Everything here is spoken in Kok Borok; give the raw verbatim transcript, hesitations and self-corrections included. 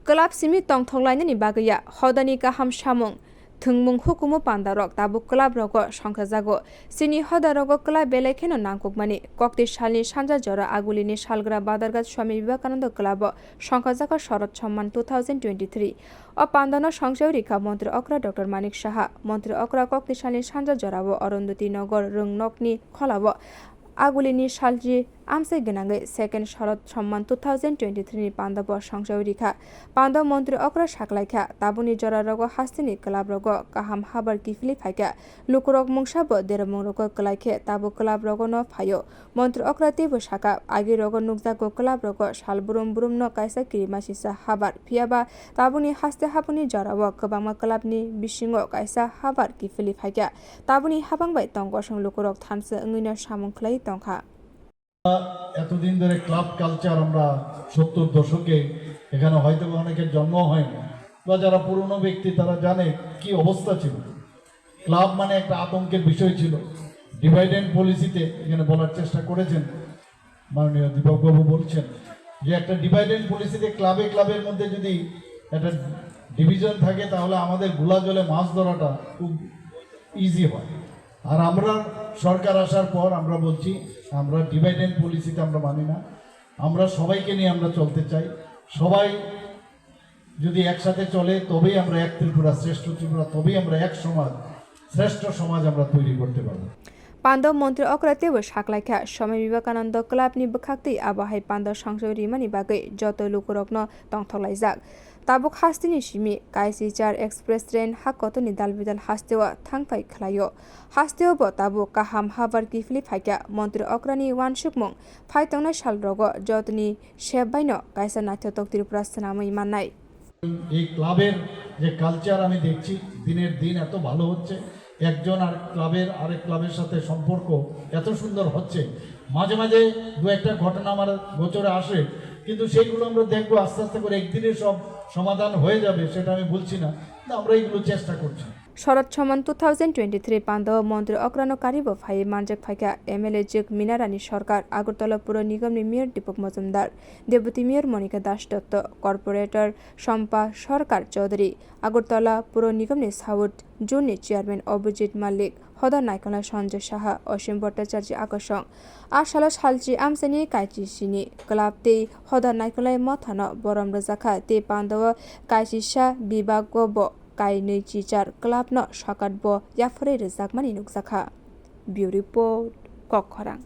Club simi tongthok lainani bagwi ya hodani kaham samung thwngmung hukumu pandarok tabuk club rogo songkhajago. Chini hoda rogo club belai kheno nangkukmani. Kokti salni sanja jora agulini salgra Badarghat Swami Vivekananda club o songkhajago Sharad Samman two thousand twenty-three. O pandano songchai rikha Montri Okra Doctor Manik Saha. Montri Okra kokti salni sanja jorao Arundhati Nagar rwngnokni kholao agulini salchi amchai gwnangwi second Sharad Samman two thousand twenty-three ni pandabo songchai rikha. Pando Montri Okra saklaikha, tabukni jora rogo hasteni club rogo kaham habar kiphilwi phaikha. Lukurok mungsa bo deromung rogo kwlai khe tabuk club rogo no phaio. Montri Okra teibo sakha, agi rogo nukjago club rogo sal brum brum no kaisa kirimasisa habar, phiyaba tabukni haste haboni jorao kwbangma club ni bisingo kaisa habar kiphilwi phaikha. Tabukni habang bai tong kosong lukurok thansa wngwi no samung khlai tongkha. এতদিন ধরে club culture আমরা সত্তর দশকে এখানে হয়তো বা অনেকের জন্ম হয়নি বা যারা পুরনো ব্যক্তি তারা জানে কি অবস্থা ছিল। ক্লাব মানে একটা আতঙ্কের বিষয় ছিল। ডিভাইড অ্যান্ড পলিসিতে এখানে বলার চেষ্টা করেছেন মাননীয় দীপকবাবু, বলছেন যে একটা ডিভাইড অ্যান্ড পলিসিতে ক্লাবে ক্লাবের মধ্যে যদি একটা ডিভিশন থাকে তাহলে আমাদের গোলা জলে মাছ ধরাটা খুব ইজি হয়। আর আমরা সরকার আসার পর আমরা বলছি আমরা ডিভাইড অ্যান্ড পলিসিতে আমরা মানি না, আমরা সবাইকে নিয়ে আমরা চলতে চাই। সবাই যদি একসাথে চলে তবেই আমরা এক ত্রিপুরা, শ্রেষ্ঠ ত্রিপুরা, তবেই আমরা এক সমাজ, শ্রেষ্ঠ সমাজ আমরা তৈরি করতে পারবো। Pando Montri Okra teibo saklaikha, Swami Vivekananda Club ni bwkhaktwi abo hai pando songchai rimani bagwi joto lukurokno tongthoklaijak. Tabuk hasteni simi kaisi char express train ha kotorni dalbidal hasteo thangphai khlaio. Hasteo bo tabuk kaham habar kiphilwi phaikha. Montri Okrani uansukmung phai tongnai salrogo jotoni sep baino kaisa naithotok Tripura swnamwi mannai. এই ক্লাবের যে কালচার আমি দেখছি দিনের দিন এত ভালো হচ্ছে, একজন আর ক্লাবের আরেক ক্লাবের সাথে সম্পর্ক এত সুন্দর হচ্ছে। মাঝে মাঝে দু একটা ঘটনা আমার গোচরে আসে, কিন্তু সেইগুলো আমরা দেখবো আস্তে আস্তে করে একদিনে সব সমাধান হয়ে যাবে, সেটা আমি বলছি না, কিন্তু আমরা এইগুলো চেষ্টা করছি। Sharad Samman two thousand twenty-three pando Montri Okrano karibo phai manjak phaikha M L A Jig Minarani Sarkar, Agartala Puro Nigamni Mayor Deepak Majumdar, Deputy Mayor Monika Das Dotto, Corporator Sompa Sarkar Chaudhary, Agartala Puro Nigamni South Zone ni Chairman Abhijit Malik, Hoda Naikolnai Sanjay Saha, Osim Bhattacharya Akasong. A salo salchi amchaini kaichi sini club tei Hoda Naikolnai mothano borom rwjakha tei pandao kaisisa bibago bo kainwi chichar club no sokat bo yaphurwi rwjakmani nukjakha. Bureau Report, Kokkhorang.